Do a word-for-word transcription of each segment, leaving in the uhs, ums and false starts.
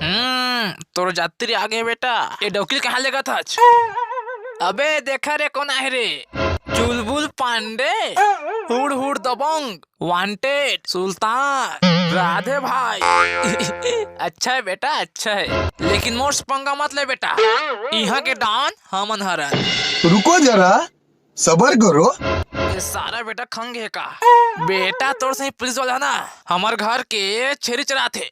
हम्म, तोर जात्री आगे बेटा। ये डौकी ल कहाँ लेगत हच? अबे देखा रे, कोन आहे रे? चुलबुल पांडे, हुड़ हुड़ दबंग, वांटेड, सुल्तान, राधे भाई। अच्छा है बेटा, अच्छा है, लेकिन मोर से पंगा मत ले बेटा। इहाँ के डॉन हमन हरन। रुको जरा, सबर करो। ये सारा बेटा खंग है का? बेटा तोर से पुलिस वाला ना, हमर घर के छेरी चराथे।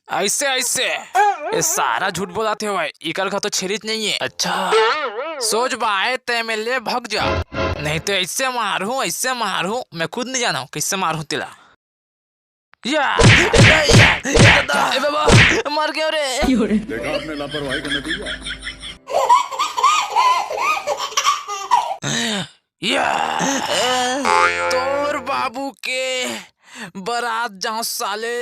ऐसे, ऐसे। ये सारा झूठ बोलाथे भाई, इकर घर तो छेरीच नहीं है। अच्छा। सोच भाई, ते में ले भग जा, नहीं तो ऐसे मारहूँ, ऐसे मारहूँ, मैं खुद नहीं जाना हूँ कैसे मारहूँ तेला। या, ए, या, ए, दादा, ए, बाबा, मर गया रे। देखा आपने लापरवाही का नतीजा। या, तोर बाबू के बरात जाओ साले।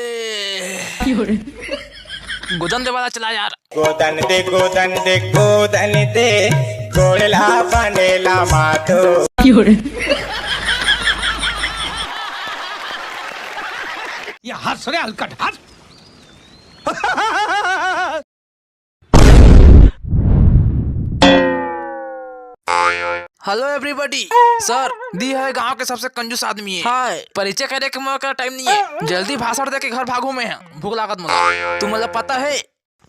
गोदन दे वाला चला यार। गोदन दे, गोदन दे, गोदन दे, गोड़ला बनेला माधो। ये हंस रे हलकट, हंस। Hello everybody, सर, दी है गांव के सबसे कंजूस आदमी है। हाय, परिचय करे के मोर करा टाइम नहीं है, जल्दी भाषण दे के घर भागू मैं, भूख लागत मोला। तुमन ला पता है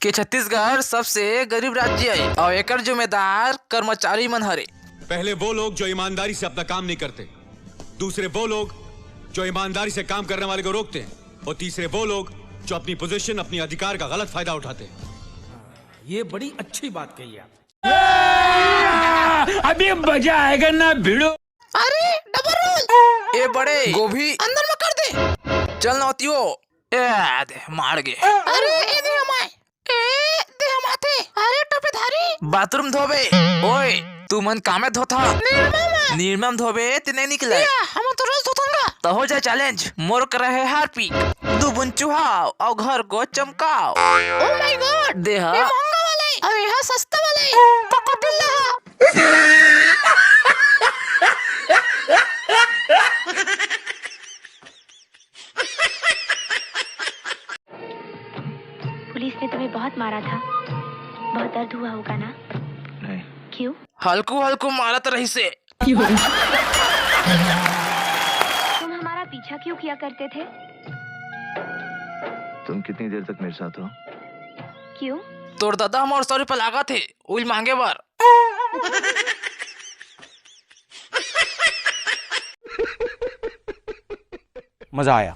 कि छत्तीसगढ़ सबसे गरीब राज्य है और एकर जिम्मेदार कर्मचारी मन हरे। पहले वो लोग जो ईमानदारी से अपना काम नहीं करते, दूसरे वो लोग जो ईमानदारी से काम करने वाले को रोकते हैं, और तीसरे वो लोग जो अपनी पोजीशन, अपनी अधिकार का गलत फायदा उठाते हैं। ये बड़ी अच्छी बात कही आप। अभी मजा आएगा ना भिड़ो। अरे डबल रोल। ए बड़े गोभी अंदर में कर दे। चल नौतियो। ए दे मार गे। अरे ए दे हमाय। ए दे हमाथे। अरे टोपी धारी। बाथरूम धोबे। ओए तुमन कामे धोथा। निर्मम। निर्मम धोबे ते नहीं निकले। या, हम तो रोज धोथन गा। तो हो जाए चैलेंज, मोर करा है हारपिक, दू बूंद चुहाव और घर को चमकाव। Oh my God, देहा। ये महंगा वाला है और यहाँ सस्ता वाला है। पकड़ ले। पुलिस ने तुम्हें बहुत मारा था, बहुत दर्द हुआ होगा ना? नहीं। क्यों? हल्कू हल्कू मारत रहिसे। तुम हमारा पीछा क्यों किया करते थे? तुम कितनी देर तक मेरे साथ हो? क्यों? तोर दादा हमार सौ रुपया लागत हे, उइल मांगे बर। मजा आया।